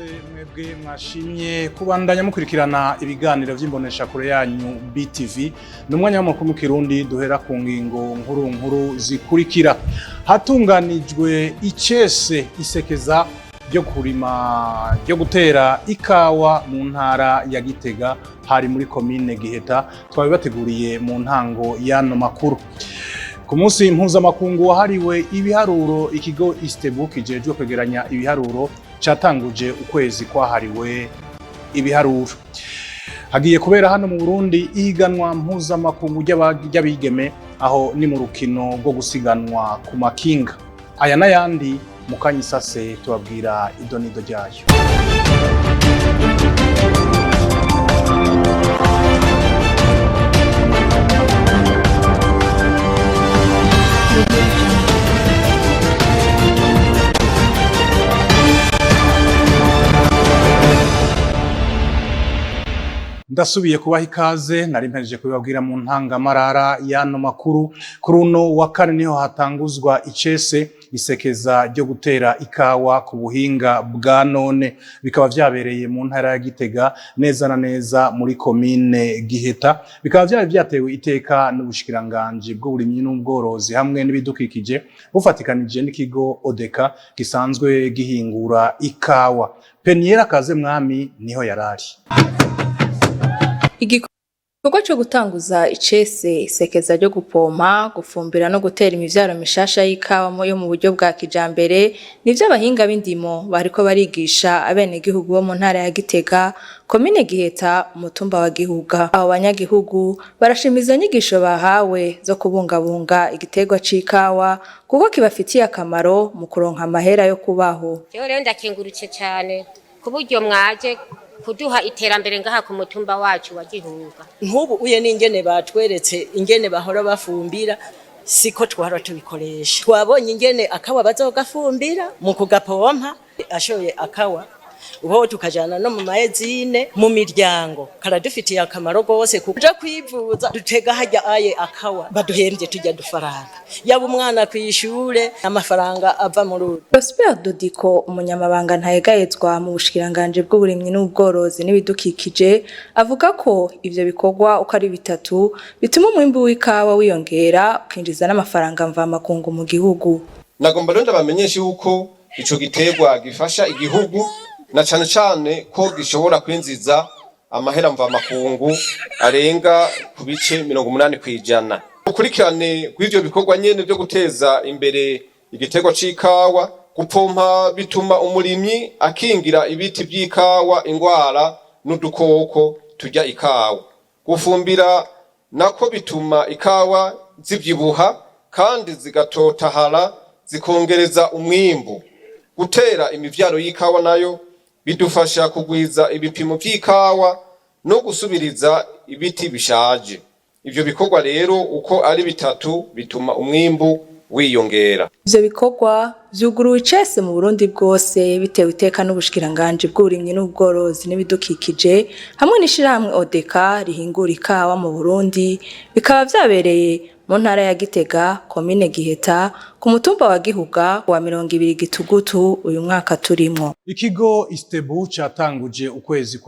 Ikaze mwebwe mwashimye kubandanya mukurikirana ibiganiro vy'imboneshakure yanyu BTV. Ni umwanya w'amakuru mu Kirundi, duhera ku ngingo nkuru nkuru zikurikira. Hatunganijwe icese isekeza ryo kurima, ryo gutera ikawa mu ntara ya Gitega, hari muri komine Giheta. Twabibateguriye mu ntango y'ano makuru. Ku munsi mpuzamakungu wahariwe ibiharuro, ikigo ISTEEBU kijejwe kwegeranya ibiharuro catanguje ukwezi kwahariwe ibiharuro. Hagiye kubera hano mu Burundi ihiganwa mpuzamakungu ry'abigeme, aho ni mu rukino rwo gusiganwa ku makinga. Aya n'ayandi mu kanya isase tubabwira idonido ryayo. Ndasubiye kubaha ikaze. Nari mpejeje kubibabwira mu ntangamarara y'ano makuru. Kuri uno wa kane niho hatanguzwa icese isekeza ryo gutera ikawa ku buhinga bwa none. Bikaba vyabereye mu ntara ya Gitega, neza na neza muri komine Giheta. Bikaba vyari vyatewe iteka n'ubushikiranganji bw'uburimyi n'ubworozi hamwe n'ibidukikije, bufatikanije n'ikigo Odeka gisanzwe gihingura ikawa. Peniera Kaze Mwami niho yarari. Igikorwa co gutanguza icese isekeza ryo gupompa, gufumbira no gutera imivyaro mishasha y'ikawa yo mu buryo bwa kijambere nivyo abahinga b'indimo bariko barigisha abenegihugu bo mu ntara ya Gitega, komine Giheta, umutumba wa Gihuga. Abo banyagihugu barashima izo nyigisho bahawe zo kubungabunga igiterwa c'ikawa, kuko kibafitiye akamaro mu kuronka amahera yo kubaho. Jewe rero ndakengurutse cyane ku buryo mwaje kuduha iterambere ngaha ku mutumba wacu wa Gihuga. Nk'ubu uye n'ingene batweretse ingene bahora bafumbira, siko twahora tubikoresha. Twabonye ingene akawa bazogafumbira mu kugapompa, ashoye akawa ubo tukajana no mu maezine mu miryango, karadufitiye akamaro gose. Kuja kwivuza dutega hajya aye akawa baduhembye, tujya dufaranga yaba umwana kwishure amafaranga ava muri uru. Prosper Dodiko, umunyamabanga ntayegayezwa mu bushikiranganji bw'uburimyi n'ubworozi n'ibidukikije, avuga ko ivyo bikorwa uko ari bitatu bituma umwimbu w'ikawa wiyongera, ukinjiza n'amafaranga mvamakungu mu gihugu. Nagomba rero ndabamenyesha yuko ico giterwa gifasha igihugu, na cane cane ko gishobora kwinjiza amahera mvamakungu arenga ku bice 80%. Ukurikirane rw'ivyo bikorwa nyene vyo guteza imbere igiterwa c'ikawa: gupompa bituma umurimyi akingira ibiti vy'ikawa ingwara n'udukoko turya ikawa. Gufumbira nako bituma ikawa zivyibuha kandi zigatotahara, zikongereza umwimbu. Gutera imivyaro y'ikawa nayo bidufasha kugwiza ibipimo vy'ikawa no gusubiriza ibiti bishaje. Ivyo bikorwa rero uko ari bitatu bituma umwimbu wiyongera. Ivyo bikorwa vyuguruwe icese mu Burundi bwose, bitewe iteka n'ubushikiranganji bw'uburimyi n'ubworozi n'ibidukikije hamwe n'ishirahamwe Odeka rihingura ikawa mu Burundi. Bikaba vyabereye mu ntara ya Gitega, komine Giheta, ku mutumba wa Gihuga, wa 20 Gitugutu uyu mwaka turimwo. Ikigo ISTEEBU catanguje ukwezi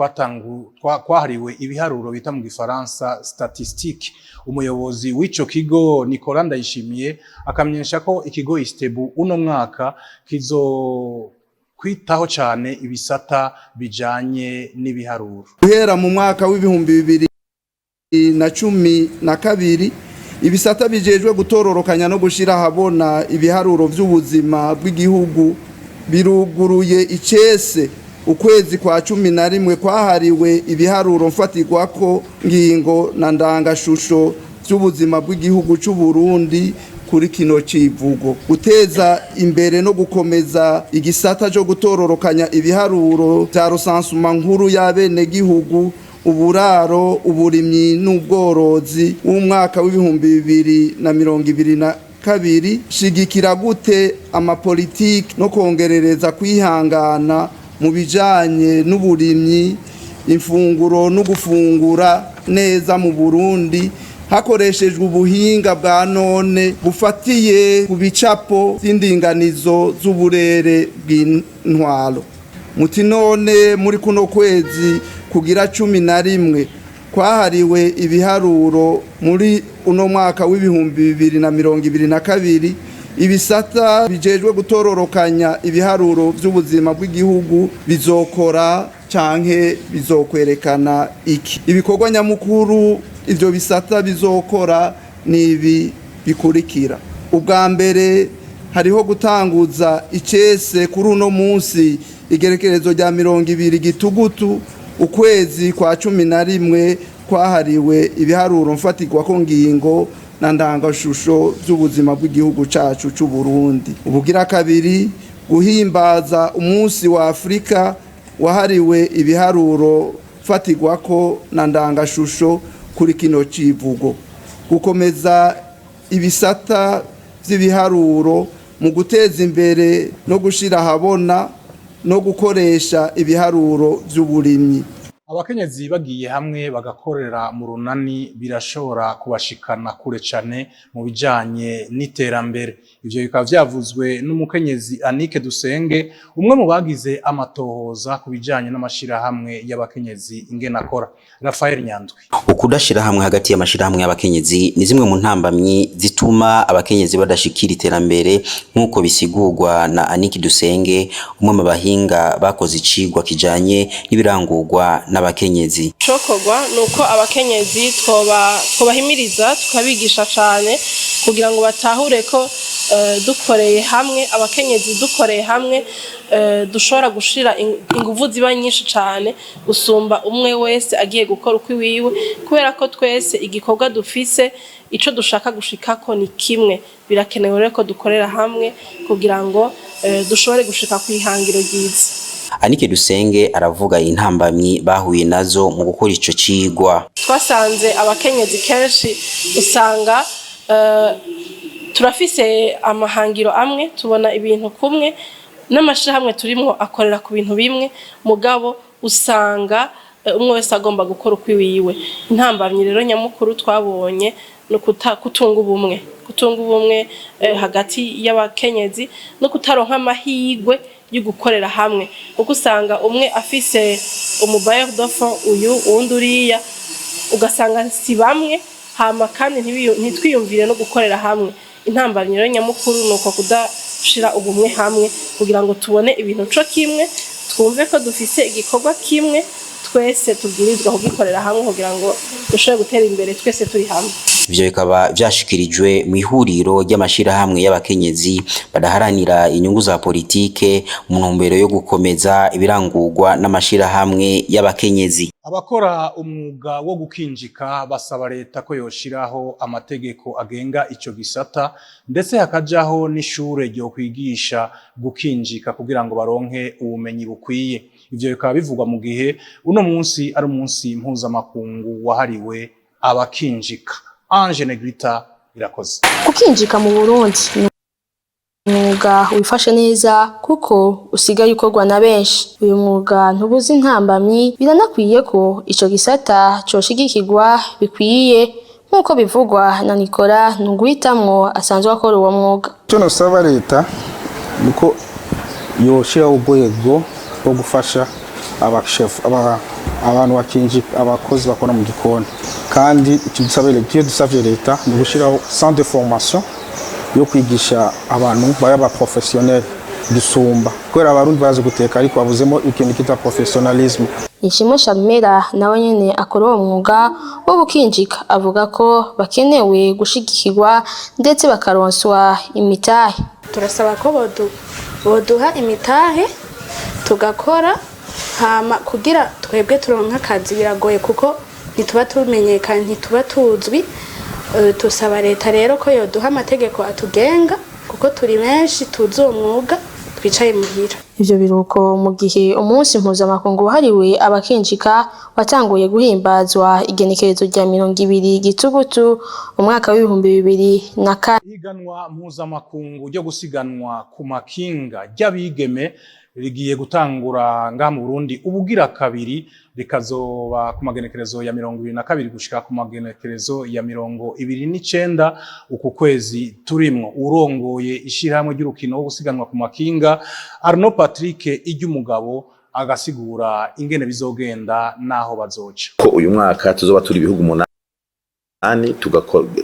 kwahariwe ibiharuro, bita mu gifaransa statistique. Umuyobozi w'ico kigo, Nicolas Ndayishimiye, akamenyesha ko ikigo ISTEEBU uno mwaka kizo kwitaho cane ibisata bijanye n'ibiharuro. Guhera mu mwaka w'2012, ibisata bijejwe gutororokanya no gushira ahabona ibiharuro vy'ubuzima bw'igihugu biruguruye icese ukwezi kwa 11 kwahariwe ibiharuro mfatirwako ngingo na ndangashusho vy'ubuzima bw'igihugu c'u Burundi, kuri kino civugo: guteza imbere no gukomeza igisata cyo gutororokanya ibiharuro vya recensement nkuru y'abenegihugu, uburaro, uburimyi n'ubworozi w'umwaka w'2022. Shigikira gute amapolitiki no kongerereza kwihangana mu bijanye n'uburimyi, imfunguro no gufungura neza mu Burundi, hakoreshejwe ubuhinga bwa none bufatiye ku bicapo vy'indinganizo z'uburere bw'intwaro. Muti none muri kuno kwezi kugira 11 kwahariwe ibiharuro muri uno mwaka w'2022, ibisata bijejwe gutororokanya ibiharuro vy'ubuzima bw'igihugu bizokora canke bizokwerekana iki? Ibikorwa nyamukuru ivyo bisata bizokora ni ibi bikurikira: ubwa mbere, hariho gutanguza icese kuri uno munsi, igerekerezo rya 20 Gitugutu, ukwezi kwa 11 kwahariwe ibiharuro mfatirwako ngingo na ndangashusho by'ubuzima bw'igihugu cacu c'u Burundi. Ubugira kabiri, guhimbaza umunsi wa Afrika wahariwe ibiharuro mfatirwako na ndangashusho kuri kino civugo: gukomeza ibisata vy'ibiharuro mu guteza imbere no gushira ahabona no gukoresha ibiharuro vy'uburimyi. Abakenyezi bagiye hamwe bagakorera mu runani birashobora kubashikana kure cane mu bijanye n'iterambere. Ivyo bikaba vyavuzwe n'umukenyezi Anike Dusenge, umwe mu bagize amatohoza ku bijanye n'amashirahamwe y'abakenyezi ingene akora. Rafael Nyandwi. Ukudashira hamwe hagati y'amashirahamwe y'abakenyezi ni zimwe mu ntambamyi zituma abakenyezi badashikira iterambere, nk'uko bisigurwa na Aniki Dusenge, umwe mu bahinga bakoze icigwa kijanye n'ibirangurwa n'abakenyezi. Cokorwa ni uko abakenyezi twobahimiriza, tukabigisha cane kugira ngo batahure ko dukoreye hamwe, abakenyezi dukoreye hamwe, dushobora gushira inguvu ziba nyinshi cane gusumba umwe wese agiye gukora uko iwiwe, kubera ko twese igikorwa dufise, ico dushaka gushikako ni kimwe. Birakenewe rero ko dukorera hamwe kugira ngo dushobore gushika kw'ihangiro ryiza. Anike Dusenge aravuga intambamyi bahuye nazo mu gukora ico cigwa. Twasanze abakenyezi kenshi usanga turafise amahangiro amwe, tubona ibintu kumwe, n'amashirahamwe turimwo akorera ku bintu bimwe, mugabo usanga umwe wese agomba gukora uko iwiwe. Intambamyi rero nyamukuru twabonye ni kutunga ubumwe hagati y'abakenyezi no kutaronka amahirwe yo gukorera hamwe, kuko usanga umwe afise umu bailleur de fonds uyu, uwundi uriya, ugasanga si bamwe. Hama kandi ntitwiyumvire no gukorera hamwe. Intambamyi rero nyamukuru ni uko kudashira ubumwe hamwe kugira ngo tubone ibintu co kimwe, twumve ko dufise igikorwa kimwe, twese tubwirizwa kugikorera hamwe kugira ngo dushobore gutera imbere twese turi hamwe. Ivyo bikaba vyashikirijwe mu ihuriro ry'amashirahamwe y'abakenyezi badaharanira inyungu za politike mu ntumbero yo gukomeza ibirangurwa n'amashirahamwe y'abakenyezi. Abakora umwuga wo gukinjika basaba leta ko yoshiraho amategeko agenga ico gisata, ndetse hakajaho n'ishure ryo kwigisha gukinjika kugira ngo baronke ubumenyi bukwiye. Ivyo bikaba bivugwa mu gihe uno munsi ari umunsi mpuzamakungu wahariwe abakinjika. Ange Negrita Irakoze. Gukinjika mu Burundi ni umwuga wifashe neza kuko usigaye ukorwa na benshi. Uyu mwuga ntubuze intambamyi, biranakwiye ko ico gisata coshigikirwa bikwiye, nk'uko bivugwa na Nikora Ntuguhitamwo asanzwe akora uwo mwuga. Icyo nosaba leta nuko yoshiraho urwego rwo gufasha abashefu, abantu bakinjika, abakozi bakora mu gikoni. Kandi icyo dusavye leta ni ugushiraho centre de formation yo kwigisha abantu baba aba professionnel gusumba, kubera Abarundi bazi guteka ariko babuzemo ikintu kita professionnalisme. Nishimwe Shamera nawe nyene akora uwo mwuga wo gukinjika avuga ko bakenewe gushigikirwa ndetse bakaronswa imitahe. Turasaba ko boduha imitahe tugakora. Hama kugira twebwe turonke akazi biragoye kuko ntituba tumenyekanye, ntituba tuzwi. Tusaba leta rero ko yoduha amategeko atugenga kuko turi benshi tuzi uwo mwuga twicaye muhira. Ivyo biruko mu gihe umunsi mpuzamakungu wahariwe abakinjika watanguye guhimbazwa igenekerezo rya 20 Gitugutu umwaka w'2004. Ihiganwa mpuzamakungu ryo gusiganwa ku makinga ry'abigeme rigiye gutangura ngaha mu Burundi ubugira kabiri, rikazoba ku magenekerezo ya 22 gushika ku magenekerezo ya 29 uku kwezi turimwo. Urongoye ishirahamwe ry'urukino wo gusiganwa ku makinga, Arnaud Patrick Iryumugabo. Agasigura ingene bizogenda naho bazoca. Ko uyu mwaka tuzoba turi ibihugu 8,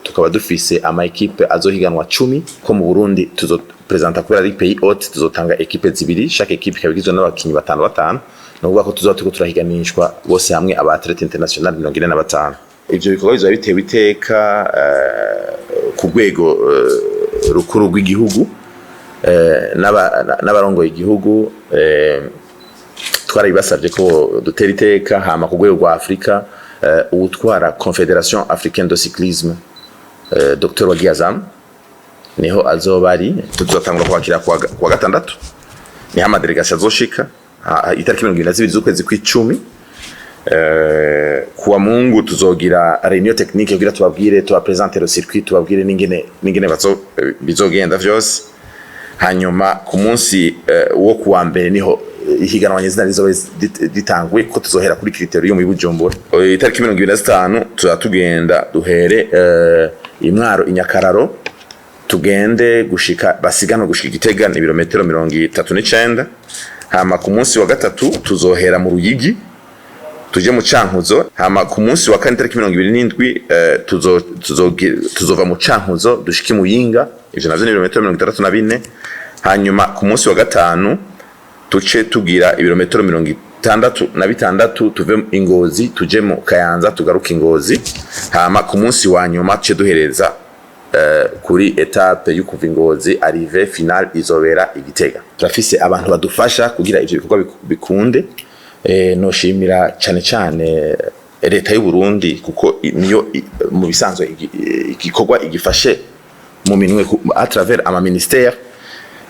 tukaba dufise ama équipes azohiganwa 10. Ko mu Burundi tuzopresenta, kubera ari pays hôte, tuzotanga équipe zibiri, chaque équipe ikaba igizwe n'abakinyi batanu batanu. Ni ukuvuga ko tuzoba turiko turahiganishwa bose hamwe aba athlètes international 45. Ivyo bikorwa bizoba bitewe iteka ku rwego rukuru rw'igihugu n'abarongoye igihugu. Twarabibasavye ko dutera iteka. Hama ku rwego rwa Afrika, uwutwara Confédération Africaine de Cyclisme, Dr Wagué Azam, niho azoba ari. Tuzotangura kwakira kuwa gatandatu, niho ama délégations azoshika, itariki 22 z'ukwezi kw'icumi. Kuwa Mungu tuzogira réunion technique kugira tubabwire, tubapresente le circuit, tubabwire n'ingene bizogenda vyose. Hanyuma ku munsi wo kuwa mbere niho ihiganwa nyezina rizoba ritanguye, kuko tuzohera kuri critérium yo muri Bujumbura. Itariki 25 tuza tugenda duhere Imwaro, Inyakararo, tugende gushika basiganwe gushika Igitega, ni ibirometero 39. Hama ku munsi wa gatatu tuzohera mu Ruyigi, tuje mu Cankuzo. Hama ku munsi wa kane, itariki 27, tuzova mu Cankuzo dushike Muyinga, ivyo navyo ni ibirometero 64. Hanyuma ku munsi wa gatanu tuce tugira ibirometero 66, tuve Ingozi tuje mu Kayanza, tugaruke Ingozi. Hama ku munsi wa nyuma tuce duhereza kuri étape yo kuva Ingozi, arrivée finale izobera Igitega. Turafise abantu badufasha kugira ivyo bikorwa bikunde. Noshimira cane cane leta y'u Burundi, kuko niyo mu bisanzwe igikorwa igifashe mu minwe à travers ama ministères.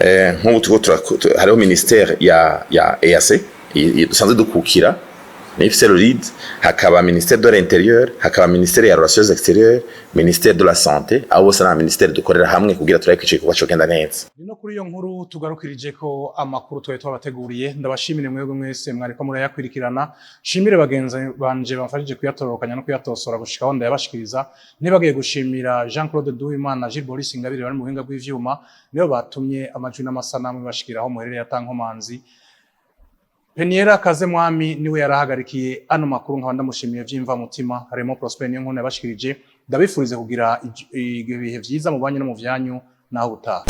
Nk'ubu turiko hariho ministère ya EAC dusanzwe dukukira, ifise le lead, hakaba ministère de l'Intérieur, hakaba ministère ya Relations extérieures, ministère de la Santé. Abo bose ni ministère dukorera hamwe kugira turabe ko ico gikorwa cogenda neza. Ni no kuri iyo nkuru tugarukirije ko amakuru twari twabateguriye. Ndabashimire mwebwe mwese mwariko murayakurikirana, shimire bagenzi banje bamfashije kuyatororokanya no kuyatosora gushikaho ndayabashikiriza. Ntibagiye gushimira Jean Claude Duwimana na Gilles Boris Ingabire bari mu buhinga bw'ivyuma, nibo batumye amajwi n'amasanamu bashikiraho muherereye atankomanzi. Peniera Kazemwami niwe yarahagarikiye ano makuru, nkaba ndamushimiye vyimva mutima. Harimo Prosper niyo nkuru yabashikirije. Ndabifurize kugira ibihe vyiza mu banyu no mu vyanyu, naho ubutaha.